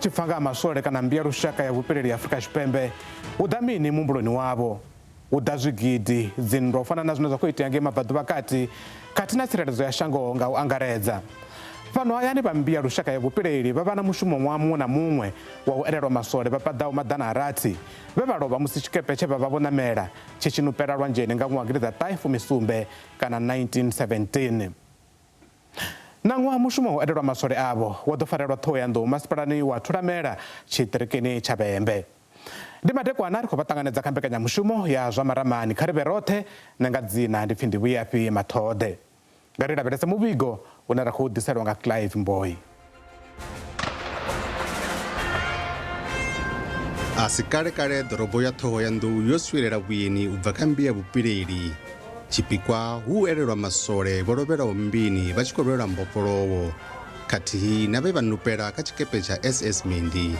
tshi pfa nga ha maswole kana mmbi ya lushaka ya vhupileli ya Afrika Tshipembe, hu ḓa mini muhumbuloni wavho? Hu ḓa zwigidi, dzinndwa u fana na zwine zwa khou itea ngei Mabvaḓuvha-kati khathihi na tsireledzo ya shango nga u angaredza. Fhano hayani vha mmbi ya lushaka ya vhupileli vha vha na mushumo ṅwaha muṅwe na muṅwe wa u elelwa maswole vha paḓaho 600 vhe vha lovha musi tshikepe tshe vha vha vho ṋamela tshi tshi nupela lwanzheni nga ṅwaha gidiḓaṱahe fumi-sumbe kana 1917. Ṋaṅwaha mushumo wa u elelwa maswole avho wo ḓo farelwa Ṱhohoyanḓou masipalani wa Thulamela tshiṱirikini tsha Vhembe. Ndi madekwana ri khou vha ṱanganedza kha mbekanyamushumo ya zwa maramani kha ri vhe roṱhe, nṋe nga dzina ndi pfi ndi Vhuyafhi Maṱhoḓe. Nga ri lavhelese muvhigo une ra khou ḓiselwa nga Clive Mboyi. A si kale-kale ḓorobo ya Ṱhohoyanḓou yo swielela vhueni u bva kha mmbi ya vhupileli. Tshipikwa hu u elelwa maswole vho lovhelaho mmbini vha tshi khou lwela mbofholowo khathihi na vhe vha nupela kha tshikepe tsha SS Mendi.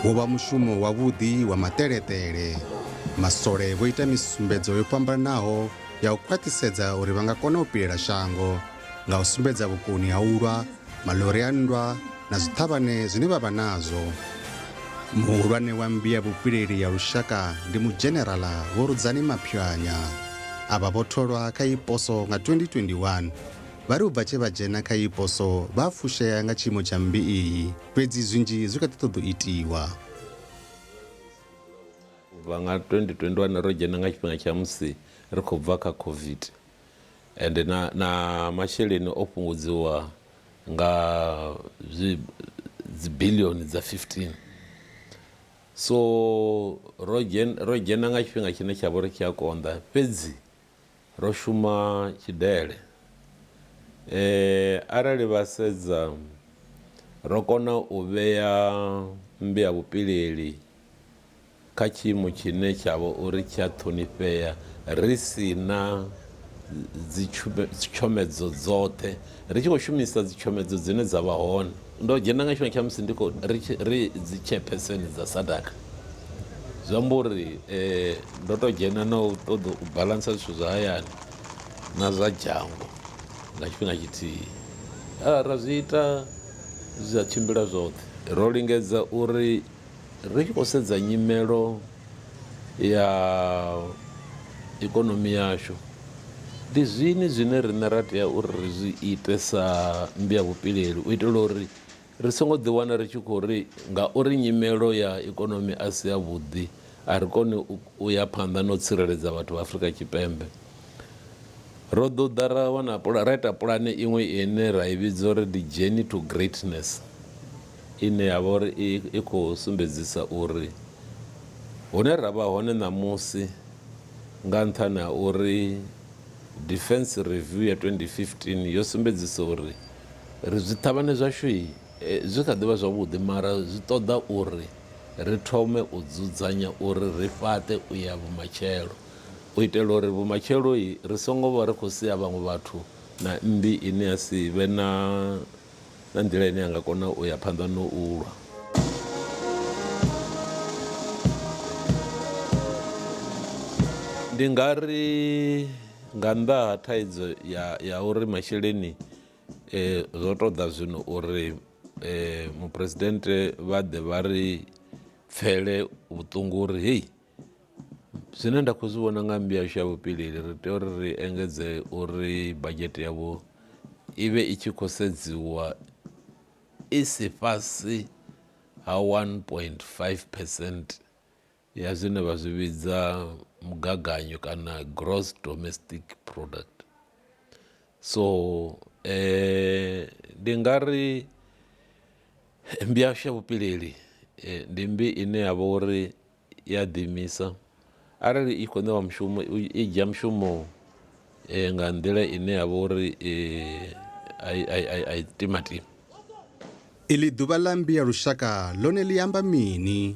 Wo vha mushumo wavhuḓi wa maṱeleṱele. Maswole vho ita misumbedzo yo fhambanaho ya u khwaṱhisedza uri vha nga kona u pilela shango nga u sumbedza vhukoni ha u lwa, maḽori a nndwa na zwiṱhavhane zwine vha vha nazwo. Muhulwane wa mmbi ya vhupileli ya lushaka ndi Mudzhenerala Vho Rudzani Maphwanya. Avha vho tholwa kha iyi poso nga 2021. Vha ri u bva tshe vha dzhena kha iyi poso vha a fushea nga tshiimo tsha mmbi iyi, fhedzi zwinzhi zwi kha ḓi ṱoḓa u itiwa. U bva nga 2021 ro dzhena nga tshifhinga tsha musi ri khou bva kha Covid ende na, na masheleni o fhungudziwa nga zwi dzibiḽioni dza 15 so ro dzhena, ro dzhena nga tshifhinga tshine tsha vha uri tshi a konḓa fhedzi ro shuma tshidele arali vha sedza ro kona u vhea mmbi ya vhupileli kha tshiimo tshine tsha vha uri tshi a ṱhonifhea ri si na dzitshomedzo dzoṱhe, ri tshi khou shumisa dzitshomedzo dzine dza vha hone. Ndo dzhena nga tshifhinga tsha musi ndi khou ri ri dzi chairperson dza SADC, zwi amba uri ndo tou dzhena na u ṱoḓa u baḽantsa zwithu zwa hayani na zwa dzhango nga tshifhinga tshithihi, ra zwi ita zwa tshimbila zwoṱhe. Ro lingedza uri Ri tshi khou sedza nyimelo ya ikonomi yashu, ndi zwini zwine riṋe ra tea uri ri zwi ite sa mmbi ya vhupileli u itela uri ri songo ḓiwana ri tshi khou ri ngauri nyimelo ya ikonomi a si yavhuḓi a ri koni u ya phanḓa na u tsireledza vhathu vha Afrika Tshipembe. Ro ḓo ḓa ra wana ra ita pulane iṅwe ine ra i vhidza uri ndi Journey to Greatness. ine ya vha uri i khou sumbedzisa uri hune ra vha hone ṋamusi nga nṱhani ha uri Defence Review ya 2015 yo sumbedzisa uri ri zwiṱhavhane zwashu zwi kha ḓi vha zwavhuḓi mara zwi ṱoḓa uri ri thome u dzudzanya uri ri fhaṱe u ya vhumatshelo u itela uri vhumatshelo ri songo vha ri khou sia vhaṅwe vhathu na mmbi ine ya si vhe na na nḓila ine ya nga kona u ya phanḓa na u lwa. Ndi nga ri nga nnḓa ha thaidzo ya ya uri masheleni zwo tou ḓa zwino uri muphuresidennde vha ḓe vha ri pfele vhuṱungu uri hei zwine nda khou zwi vhona nga mmbi yashu ya vhupileli ri tea uri ri engedze uri badzhete yavho i vhe i tshi khou sedziwa i si fhasi ha 1.5 percent ya zwine vha zwi vhidza mugaganyo kana gross domestic product. So ndi nga ri mmbi yashu ya vhupileli ndi mmbi ine ya vha uri i a ḓiimisa arali i khou ṋewa mushumo i dzhia mushumo nga nḓila ine ya vha uri a i timatimi. Iḽi ḓuvha ḽa mmbi ya lushaka ḽone ḽi amba mini?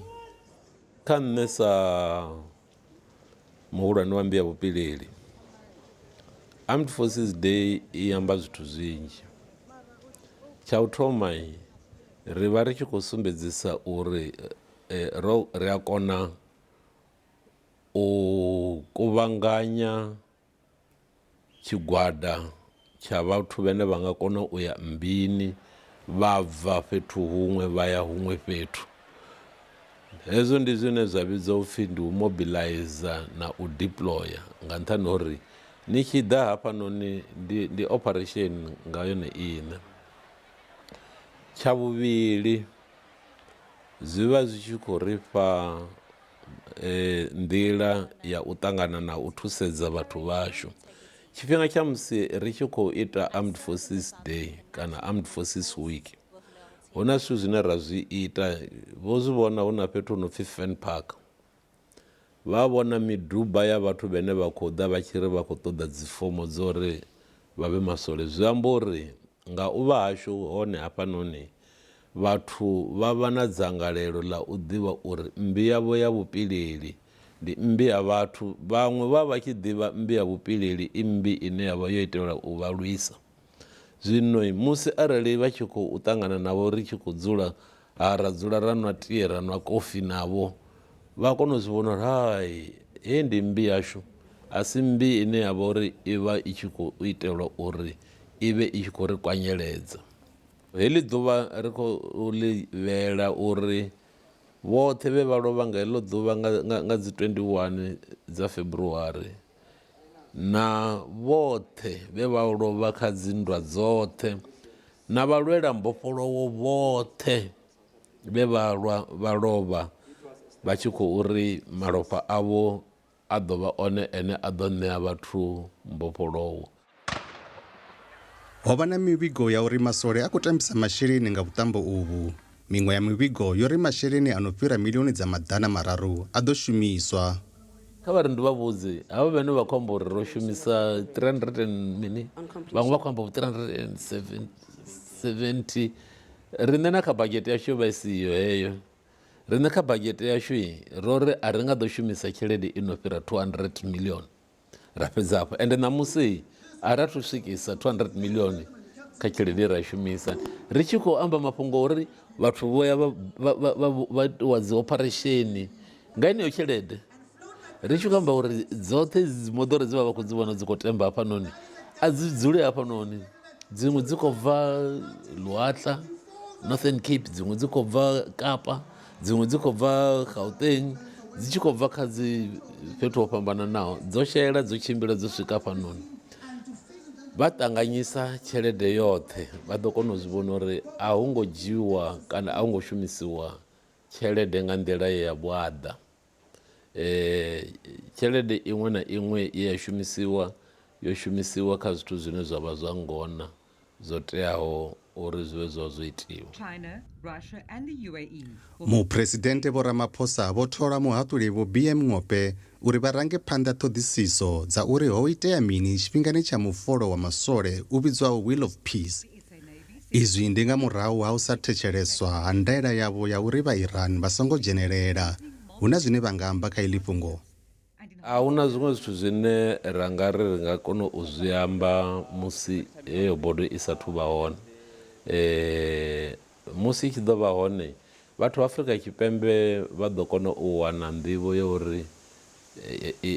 Kha nṋe sa muhulwane wa mmbi ya vhupileli, Armed Forces Day i amba zwithu zwinzhi. Tsha u thoma ri vha ri tshi khou sumbedzisa uri ro ri a kona u kuvhanganya tshigwada tsha vhathu vhane vha nga kona u ya mmbini vha bva fhethu huṅwe vha ya huṅwe fhethu. Hezwo ndi zwine zwa vhidzwa upfhi ndi u mobilizer na u deployer, nga nṱhani ha uri ni tshi ḓa hafhanoni ndi operation nga yone iṋe. Tsha vhuvhili, zwi vha zwi tshi khou ri fha nḓila ya u ṱangana na u thusedza vhathu vhashu. Tshifhinga tsha musi ri tshi khou ita Armed Forces Day kana Armed Forces Week, hu na zwithu zwine ra zwi ita, vho zwi vhona hu na fhethu hu no pfi Fan Park. Vha vhona miduba ya vhathu vhane vha khou ḓa vha tshi ri vha khou ṱoḓa dzifomo dzo uri vha vhe maswole. Zwi amba uri nga u vha hashu hone hafhanoni, vhathu vha vha na dzangalelo ḽa u ḓivha uri mmbi yavho ya vhupileli ndi mmbi ya vhathu. Vhaṅwe vha vha tshi ḓivha mmbi ya vhupileli i mmbi ine ya vha yo itelwa u vha lwisa. Zwino musi arali vha tshi khou ṱangana navho ri tshi khou dzula ha ra dzula ra nwa tie ra nwa kofi navho, vha kona u zwi vhona uri hai heyi ndi mmbi yashu, a si mmbi ine ya vha uri i vha i tshi khou itelwa uri i vhe i tshi khou ri kwanyeledza. Heḽi ḓuvha ri khou ḽi vhela uri vhoṱhe vhe vha lovha nga heḽo ḓuvha nga dzi 21 dza February na vhoṱhe vhe vha lovha kha dzinndwa dzoṱhe na vhalwela mbofholowo vhoṱhe vhe vha lwa vha lovha vha tshi khou ri malofha avho a ḓo vha one ene a ḓo ṋea vhathu mbofholowo. Ho vha na mivhigo ya uri maswole a khou tambisa masheleni nga vhuṱambo uvhu. Miṅwe ya mivhigo yo ri masheleni a no fhira milioni dza 300 a ḓo shumiswa. Kha vha ri ndi vha vhudze, havha vhane vha khou amba uri ro shumisa 300 and mini, vhaṅwe vha khou amba 370, riṋe na kha bagete yashu yo vha i siho heyo. Riṋe kha bagete yashu ro ri a ri nga ḓo shumisa tshelede i no fhira 200 million. Ra fhedza hafho. Ende ṋamusi a ra thu swikisa 200 million kha tshelede ye ra shumisa. Ri tshi khou amba mafhungo uri vhathu vho ya vha itiwa dzi operation nga yeneyo tshelede. Ri tshi khou amba uri dzoṱhe dzi moḓoro dze vha vha khou dzi vhona dzi khou temba hafhanoni a dzi dzuli hafhanoni. Dziṅwe dzi khou bva Luatla, Northern Cape, dziṅwe dzi khou bva Kapa, dziṅwe dzi khou bva Gauteng, dzi tshi khou bva kha dzi fhethu ho fhambananaho, dzo xela dzo tshimbila dzo swika hafhanoni. Vha ṱanganyisa tshelede yoṱhe vha ḓo kona u zwi vhona uri a hu ngo dzhiiwa kana a hu ngo shumisiwa tshelede nga nḓila ya vhuaḓa. Tshelede iṅwe na iṅwe ye ya shumisiwa yo shumisiwa kha zwithu zwine zwa vha zwa ngona zwo teaho uri zwi vhe zwa zwo itiwa. Muphuresidennde Vho Ramaphosa vho thola muhaṱuli Vho BM Ngope uri vha range phanḓa ṱhoḓisiso dza uri ho itea mini tshifhingani tsha mufolo wa maswole u vhidzwaho Will of Peace. Izwi ndi nga murahu ha u sa thetsheleswa ha ndaela yavho ya uri vha Iran vha songo dzhenelela. Hu na zwine vha nga amba kha iḽi fhungo? A hu na zwiṅwe zwithu zwine ra nga ri ri nga kona u zwi amba musi heyo bodo i sathu vha hone. Musi i tshi ḓo vha hone, vhathu vha Afrika Tshipembe vha ḓo kona u wana nḓivho ya uri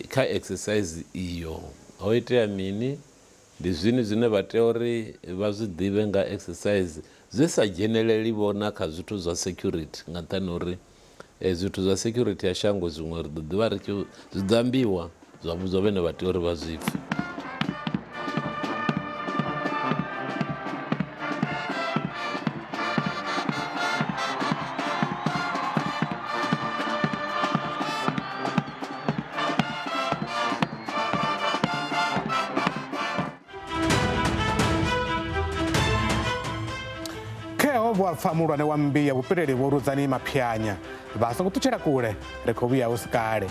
kha exercise iyo ho itea mini, ndi zwini zwine vha tea uri vha zwi ḓivhe nga exercise zwi sa dzheneleli vho na kha zwithu zwa security, nga nṱhani ha uri zwithu zwa security ya shango zwiṅwe ri ḓo ḓivha ri tshi zwi ḓo ambiwa zwa vhudzwa vhane vha tea uri vha zwi pfe. Kheo vho pfa muhulwane wa mmbi ya vhupileli Vho Rudzani Maphianya. Vha songo ṱutshela kule, ri khou vhuya hu si kale.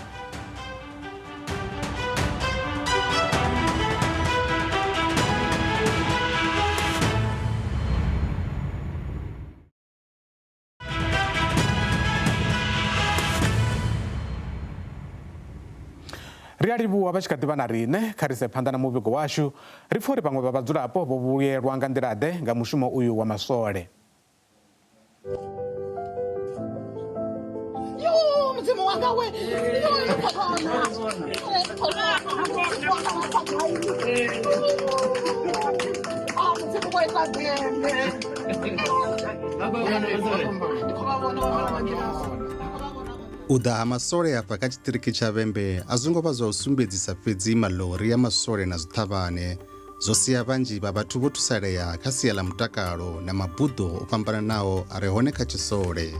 Ri a livhuwa vha tshi kha ḓi vha na riṋe. Kha ri ise phanḓa na muvhigo washu, ri pfe uri vhaṅwe vha vhadzulapo vho vhuyelwa nga nḓila-ḓe nga mushumo uyu wa maswole. Yo, mudzimu wanga we. Yo, Ah, mudzimu wo ita dzembe. U ḓa ha masole afha kha tshiṱiriki tsha Vhembe a zwo ngo vha zwa u sumbedzisa fhedzi maḽori a masole na zwiṱhavhane, zwo sia vhanzhi vha vhathu vho thusalea kha sia ḽa mutakalo na mabuḓo o fhambananaho a re hone kha tshisole.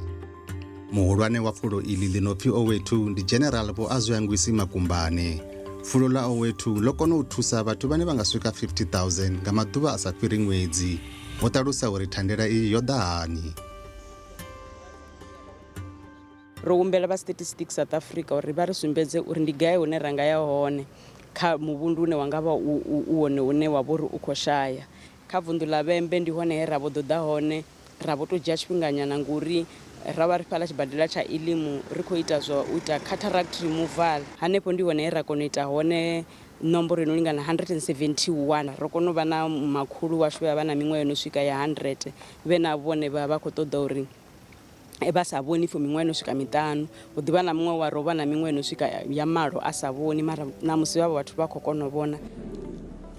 Muhulwane wa fulo iḽi ḽi no pfi Owethu ndi General Vho Azwiangwisi Makumbane. Fulo ḽa Owethu ḽo kona u thusa vhathu vhane vha nga swika 50,000 nga maḓuvha a sa fhiri ṅwedzi. Vho ṱalusa uri thandela iyi yo ḓa hani. Ro humbela vha Statistics South Africa uri vha ri sumbedze uri ndi gai hune ra nga ya hone kha muvhundu une wa nga vha u wone une wa vha uri u khou shaya. Kha vunḓu ḽa Vhembe ndi hone he ra vho ḓo ḓa hone ra vho tou dzhia tshifhinganyana ngori ra vha ri fhaḽa tshibadela tsha Elim ri khou ita zwa u ita cataract removal. Hanefho ndi hone he ra kona u ita hone nomboro ino lingana 171. Ro kona u vha na makhulu washu vhe vha vha na miṅwaha yo no swika ya 100 vhe na vhone vha vha khou ṱoḓa uri vha sa vhoni for miṅwaha ino swika miṱanu. Hu ḓivha na muṅwe wa ro vha na miṅwaha ino swika ya malo a sa vhoni mara ṋamusi vhavho vhathu vha khou kona u vhona.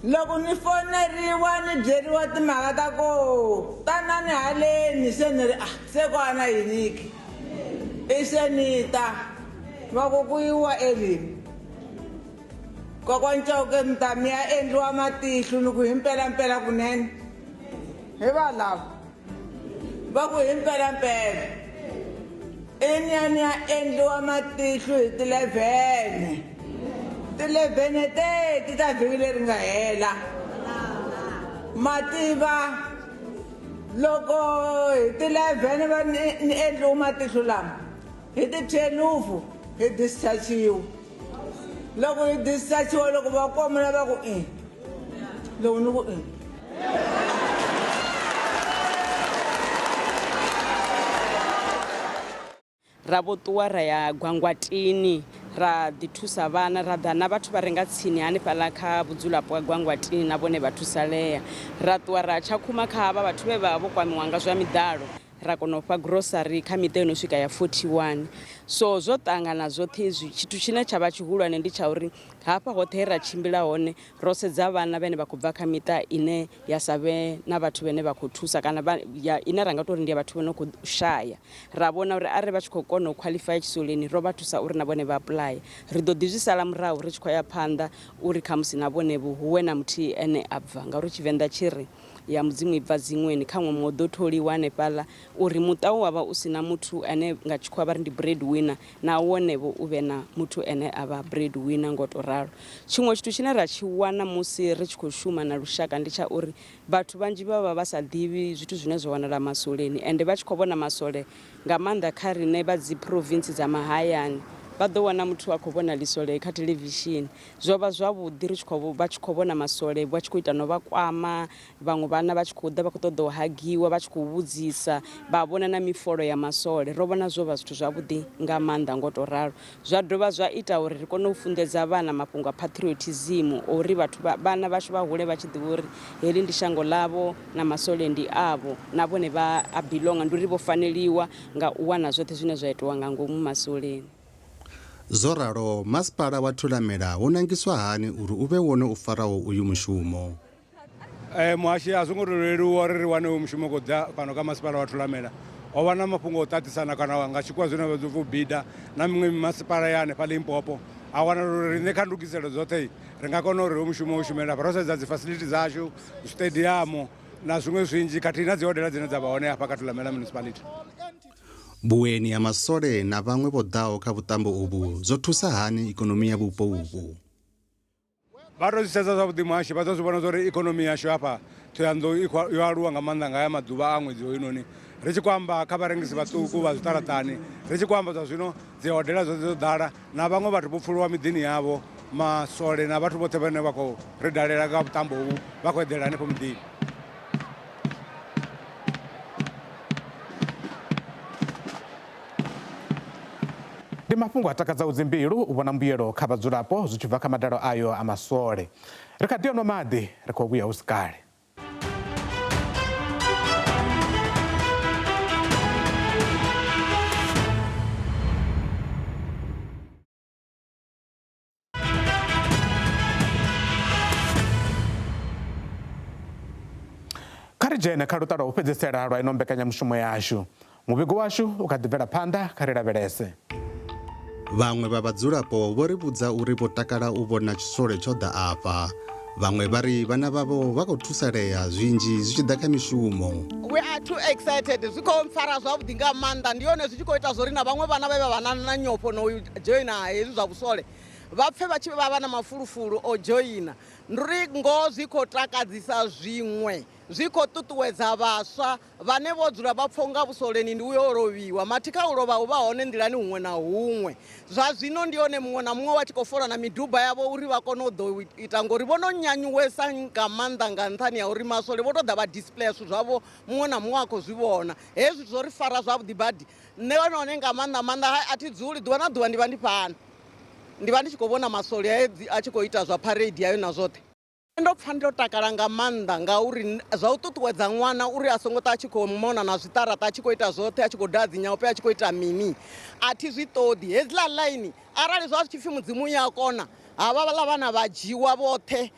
Loko ni foneriwa ni byeriwa timhaka ta ko tanani haleni se ni ri ah se kwana yini ke i se ni ta va ku ku yiwa elimi Kokwani Chauke mi ta mi ya endliwa matihlo ni ku hi mpelampela kunene hi va lava va ku hi mpelampela i ni ya ni ya endliwa matihlo hi tilevhene tilevhene teti ta vhiki leri nga hela mativa loko hi tilevhene va ni endliwa matihlo lama hi ti-twelve hi dischargiwa loko hi dischargiwa loko va komela va ku i loko ni ku i Ra vho ṱuwa ra ya Gwangwatini ra ḓi thusa vhana, ra ḓa na vhathu vha re nga tsini hanefhaḽa kha vhudzulapo ha Gwangwatini na vhone vha thusalea. Ra ṱuwa ra tshakhuma kha havha vhathu vhe vha vha vho kwamiwa nga zwa miḓalo, ra kona u fha grocery kha miṱa yo no swika ya 41. So zwo ṱangana zwoṱhe izwi, tshithu tshine tsha vha tshihulwane ndi tsha uri hafha hoṱhe he ra tshimbila hone ro sedza vhana vhane vha khou bva kha miṱa ine ya sa vhe na vhathu vhane vha khou thusa kana vha, ya, ine ra nga tou ri ndi ya vhathu vho no khou shaya. Ra vhona uri arali vha tshi khou kona u qualify tshisoleni ro vha thusa uri na vhone vha apply. Ri ḓo ḓi zwi sala murahu ri tshi khou ya phanḓa uri khamusi na vhone vho huwe na muthihi ene a bva ngauri Tshivenḓa tshi ri ya Mudzimu i bva dziṅweni khaṅwe muṅwe u ḓo tholiwa hanefhaḽa uri muṱa we wa vha u si na muthu ane nga tshikhuwa vha ri ndi bread winner na wone vho u vhe na muthu ane a vha bread winner ngo to ralo. Tshiṅwe tshithu tshine ra tshi wana musi ri tshi khou shuma na lushaka ndi tsha uri Vhathu vhanzhi vha vha vha sa ḓivhi zwithu zwine zwa wanala masoleni ende vha tshi khou vhona masole nga maanḓa kha riṋe vha dzi province dza mahayani vha ḓo wana muthu a khou vhona ḽisole kha thelevishini. Zwo vha zwavhuḓi ri tshi khou vha tshi khou vhona masole vha tshi khou ita no vha kwama vhaṅwe vhana vha tshi khou ḓa vha khou ṱoḓa u hagiwa vha tshi khou vhudzisa vha vhona na mifolo ya masole. Ro vhona zwo vha zwithu zwavhuḓi nga maanḓa ngo to ralo. Zwa dovha zwa ita uri ri kone u funḓedza vhana mafhungo a patriotism, a uri vhathu vha, vhana vhashu vha hule vha tshi ḓivha uri heḽi ndi shango ḽavho na masole ndi avho, na vhone vha a belonga, ndi uri vho faneliwa nga u wana zwoṱhe zwine zwa itiwa nga ngomu masoleni. Zwo ralo, masipala wa Thulamela wo nangiswa hani uri u vhe wone u faraho uyu mushumo? Muhashi, a zwo ngo tou leluwa uri ri wane uyu mushumo u khou ḓa fhano kha masipala wa Thulamela. Ho vha na mafhungo a u ṱaṱisana kana nga tshikhuwa zwine vha pfi u bida na miṅwe mimasipala ya hanefha Limpopo. Ha wanala uri riṋe kha ndugiselo dzoṱhe ri nga kona uri hoyu mushumo u shumele hafha ro sedza dzi facility dzashu, zwiṱediamu na zwiṅwe zwinzhi khathihi na dzi hodela dzine dza vha hone hafha kha Thulamela Municipality. Vhueni ha masole na vhaṅwe vho ḓaho kha vhuṱambo uvhu zwo thusa hani ikonomi ya vhupo uvhu? Vha to zwi sedza zwavhuḓi muhashi vha ḓo zwi vhona zwori ikonomi yashu hafha Thohoyandou i khou yo aluwa nga maanḓa nga haya maḓuvha a ṅwedzi hoyunoni. Ri tshi khou amba kha vharengisi vhaṱuku vha zwiṱaraṱani, ri tshi khou amba zwa zwino dzi hodela dzoṱhe dzo ḓala na vhaṅwe vhathu vho pfuluwa miḓini yavho, maswole na vhathu vhoṱhe vhane vha khou ri dalela nga vhuṱambo hovhu vha khou eḓela hanefho miḓini. Ndi mafhungo a takadzaho dzimbilu u vhona mbuyelo kha vhadzulapo zwi tshi bva kha madalo ayo a maswole. Ri kha ḓi yo nwa maḓi, ri khou vhuya hu si kale. Kha ri dzhene kha luṱa lwa u fhedzisela lwa ino mbekanyamushumo yashu. Muvhigo washu u kha ḓi bvela phanḓa, kha ri lavhelese. Vhaṅwe vha vhadzulapo vho ri vhudza uri vho takala u vhona tshisole tsho ḓa afha. Vhaṅwe vha ri vhana vhavho vha khou thusalea zwinzhi zwi tshi ḓa kha mishumo. We are too excited, zwi khou mpfara zwavhuḓi nga maanḓa. Ndi hone zwi tshi khou ita zwori na vhaṅwe vhana vhe vha vha na nyofho no u dzhoina hezwi zwa vhusole vha pfe vha tshi vha vha na mafulufulu o dzhoina. Ndi uri ngoho zwi khou takadzisa zwiṅwe, zwi khou ṱuṱuwedza vhaswa vhane vho dzula vha pfa unga vhusoleni ndi uyo lovhiwa. Mathikha u lovha hu vha hone nḓilani huṅwe na huṅwe. Zwa zwino ndi hone muṅwe na muṅwe wa tshi khou fola na miduba yavho uri vha kone u ḓo ita, ngori vho no nyanyuwesa nga maanḓa nga nṱhani ha uri maswole vho tou ḓa vha displaya zwithu zwavho, muṅwe na muṅwe a khou zwi vhona. Hezwi zwithu zwo ri fara zwavhuḓi badi. Nṋe hone nga maanḓa maanḓa a thi dzuli, ḓuvha na ḓuvha ndi vha ndi fhano, ndi vha ndi tshi khou vhona maswole a tshi khou ita zwa parade yayo na zwoṱhe. Ndo pfa ndo takala nga maanḓa ngauri zwa u ṱuṱuwedza ṅwana uri a songo ṱa a tshi khou mona na zwiṱaraṱa, a tshi khou ita zwoṱhe, a tshi khou daha dzinyaope, a tshi khou ita mini, a thi zwi ṱoḓi. Hedziḽa ḽaini arali zwa zwi tshi pfi Mudzimu ya kona, havha vhaḽa vhana vha dzhiwa vhoṱhe,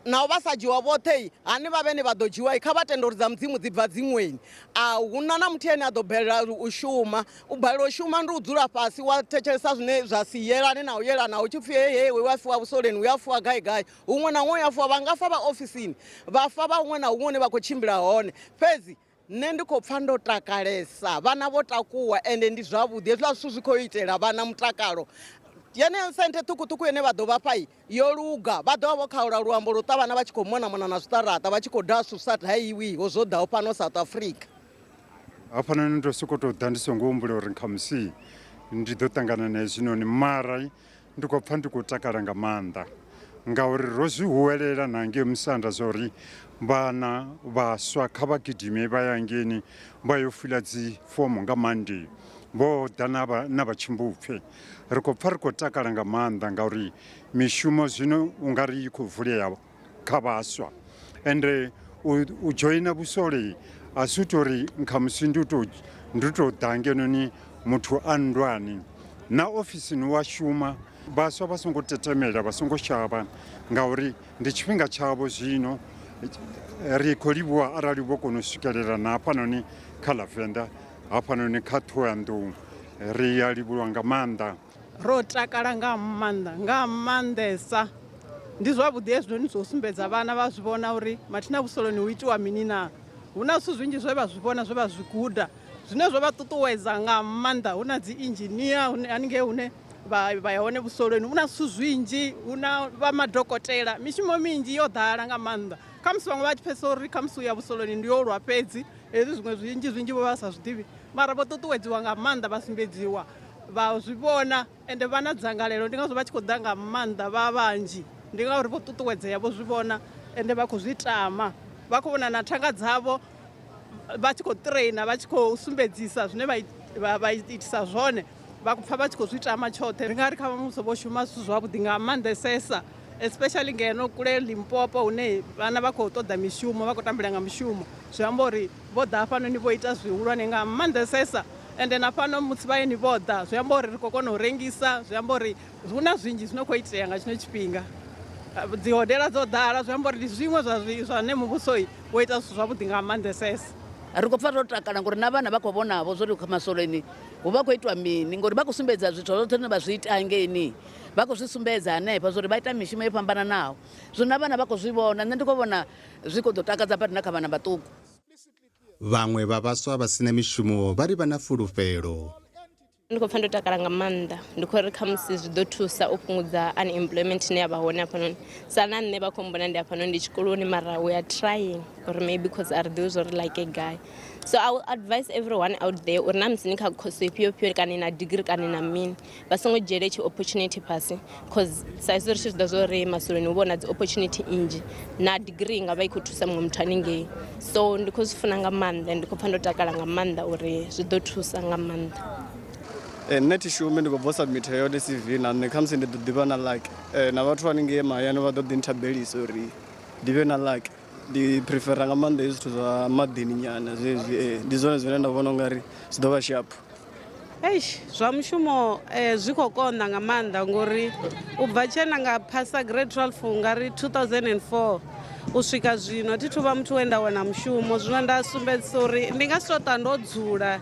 naho vha sa dzhiwa vhoṱhe hani vha vhene vha ḓo dzhiwa, kha vha tende uri dza Mudzimu dzi bva dziṅweni. A huna na muthu ane a ḓo balelwa u shuma. U balelwa u shuma ndi u dzula fhasi wa thetshelesa zwine zwa si yelane na u yelana, hu tshi pfhi hei hei wa fiwa vhusoleni, hu ya fiwa gai gai, huṅwe na huṅwe ya fiwa. Vha nga fa vha ofisini, vha fa vha huṅwe na huṅwe hune vha khou tshimbila hone. Fhedzi nṋe ndi khou pfa ndo takalesa, vhana vho takuwa ende ndi zwavhuḓi. Hezwiḽa zwithu zwi khou itela vhana mutakalo. Yeneyo senthe ṱhukhuṱhukhu ine vha ḓo vha fha yo luga, vha ḓo vha vho khaula luambo lwo ṱavhana vha tshi khou mona mona na zwiṱaraṱa, vha tshi khou daha zwithu zwi sa dahiwiho zwo ḓaho fhano South Africa. Hafhanoni ndo sokou tou ḓa ndi songo humbula uri khamusi ndi ḓo ṱangana na hezwinoni, mara ndi khou pfa ndi khou takala nga maanḓa ngauri ro zwi huwelela na ngei musanda zwa uri vhana vhaswa kha vha gidime vha ya ngeni vha yo fila dzi fomo nga Monday, vho ḓa na vha tshimbupfe. Ri khou pfa ri khou takala nga maanḓa ngauri mishumo zwino u nga ri i khou vulea kha vhaswa. Ende u dzhoina vhusole a si u tori khamusi ndi u tou ḓa ngenoni muthu a nndwani, na ofisini wa shuma. Vhaswa vha songo tetemela, vha songo shavha ngauri ndi tshifhinga tshavho zwino. Ri khou livhuwa arali vho kona u swikelela na hafhanoni kha ḽa Venḓa, hafhanoni kha Ṱhohoyanḓou, ri a livhuwa nga maanḓa. Ro takala nga maanḓa, nga maanḓesa. Ndi zwavhuḓi hezwinoni zwo sumbedza vhana vha zwi vhona uri mathina vhusoloni hu itiwa mini na. Hu na zwithu zwinzhi zwe vha zwi vhona, zwe vha zwi guda, zwine zwo vha ṱuṱuwedza nga maanḓa. Hu na dzi engineer haningei hune vha ya hone vhusoloni, hu na zwithu zwinzhi, hu na vha madokotela, mishumo minzhi yo ḓala nga maanḓa. Khamusi vhaṅwe vha tshi pfhesesa uri khamusi u ya vhusoloni ndi yo lwa fhedzi, hezwi zwiṅwe zwinzhi zwinzhi vho vha sa zwiḓivhi, mara vho ṱuṱuwedziwa nga maanḓa, vha sumbedziwa, vha zwi vhona, ende vha na dzangalelo. Ndi ngazwo vha tshi khou ḓa nga maanḓa vha vhanzhi, ndi ngauri vho ṱuṱuwedzea, vho zwi vhona ende vha khou zwi tama. Vha khou vhona na thanga dzavho vha tshi khou ṱireina, vha tshi khou sumbedzisa zwine vha itisa zwone, vha khou pfa vha tshi khou zwi tama tshoṱhe. Ri nga ri kha muvhuso vho shuma zwithu zwavhuḓi nga maanḓesesa, especially ngeno kule Limpopo hune vhana vha khou ṱoḓa mishumo, vha khou tambela nga mishumo. Zwi amba uri vho ḓa hafhanoni vho ita zwihulwane nga maanḓesesa. Ende na fhano musi vhaeni vho ḓa, zwi amba uri ri khou kona u rengisa, zwi amba uri hu na zwinzhi zwino khou itea nga tshino tshifhinga. Dzi hodela dzo ḓala, zwi amba uri ndi zwiṅwe zwa zwine muvhuso wo ita zwithu zwavhuḓi nga maanḓesesa. Ri khou pfa ro takala ngori na vhana vha khou vhonavho zwo ri masoleni hu vha khou itwa mini, ngori vha khou sumbedza zwithu zwoṱhe zwine vha zwi ita hangeini, vha khou zwi sumbedza hanefha zwo ri vha ita mishumo yo fhambananaho. Zwino na vhana vha khou zwi vhona, nṋe ndi khou vhona zwi khou ḓo takadza badi na kha vhana vhaṱuku. Vhaṅwe vha vhaswa vha sina mishumo vha ri vha na fulufhelo. Ndi khou pfa ndo takala nga maanḓa, ndi khou ri khamusi zwi ḓo thusa u fhungudza unemployment ine ya vha hone hafhanoni. Sa na nṋe vha khou mbona ndi hafhanoni ndi tshikoloni, mara we are trying uri maybe cause a ri ḓivhi zwo ri like gai. So I will advise everyone out there uri na musi ni kha course ifhio fhio kana na degree kana na mini, vha songo dzhiele tshi opportunity fhasi, cause sa izwi ri tshi zwi ḓivha zwa uri masoloni hu vha hu na dzi opportunity nnzhi, na degree nga vha i khou thusa muṅwe muthu haningei. So ndi khou zwi funa nga maanḓa, ndi khou pfa ndo takala nga maanḓa uri zwi ḓo thusa nga maanḓa. Nṋe thi shumi, ndi khou bva u submita yone CV, na nṋe khamusi ndi ḓo ḓivha na luck, na vhathu haningei mahayani vha ḓo ḓi nthabelisa uri ndi vhe na luck. Ndi prefera nga maanḓa hezwi zwithu zwa maḓini nyana zwezwi, ndi zwone zwine nda vhona ungari zwi ḓo vha sharp. Eish, zwa mushumo zwi khou konḓa nga maanḓa ngori u bva tshe nda nga phasa grade 12 nga ri 2004, U swika zwino thi thu vha muthu we nda wana mushumo, zwino nda sumbedzisa uri ndi nga si to ṱwa ndo dzula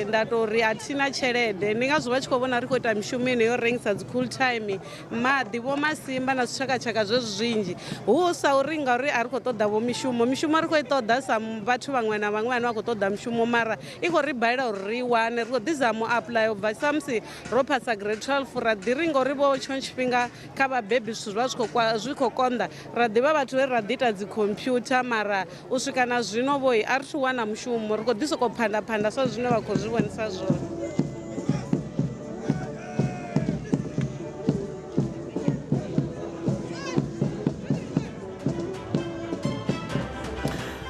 nda to ri a thina tshelede. Ndi ngazwo vha tshi khou vhona ri khou ita mishumo ine yo rengisa dzi cool time, maḓi, vho masimba na zwitshakatshaka zwezwi zwinzhi, hu sa uri ngauri a ri khou ṱoḓa vho mishumo. Mishumo ri khou i ṱoḓa sa vhathu vhaṅwe na vhaṅwe vhane vha khou ṱoḓa mishumo, mara i khou ri balela uri ri i wane. Ri khou ḓi zama u apuḽaya u bva sa musi ro phasa grade 12, ra ḓi ri ngori vho tshiṅwe tshifhinga kha vhabebi zwithu zwi vha zwi khou konḓa, ra ḓivha vhathu vhe ra ḓi ita dzi computer, mara u swika na zwino vhoi a ri thu wana mushumo, ri khou ḓi sokou phanda phanda sa zwine vha khou zwi vhonisa zwone.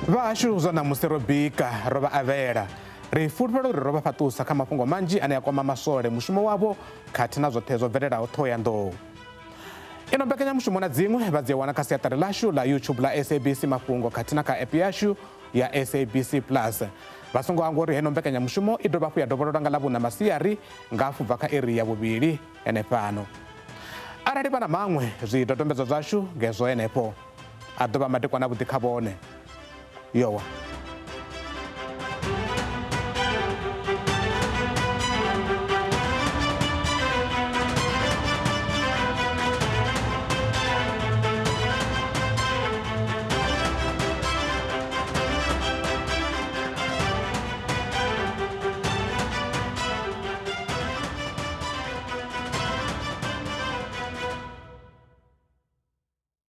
Vhahashu zwa ṋamusi ro bika ro vha avhela. Ri fulufhela uri ro vha fhaṱusa kha mafhungo manzhi ane a kwama maswole, mushumo wavho khathihi na zwoṱhe zwo bvelelaho Ṱhohoyanḓou. Ino mbekanyamushumo na dziṅwe vha dzi wana kha siaṱari ḽashu ḽa YouTube ḽa SABC Mafhungo khathihi na kha app yashu ya SABC Plus. Vha songo hangwa uri heno mbekanyamushumo i dovha hafhu ya dovhololwa nga Ḽavhuṋa masiari nga hafu bva kha iri ya vhuvhili henefhano. Arali vha na maṅwe zwidodombedzwa zwashu ngezwo henefho. A ḓo vha madekwana avhuḓi kha vhone. Yowa.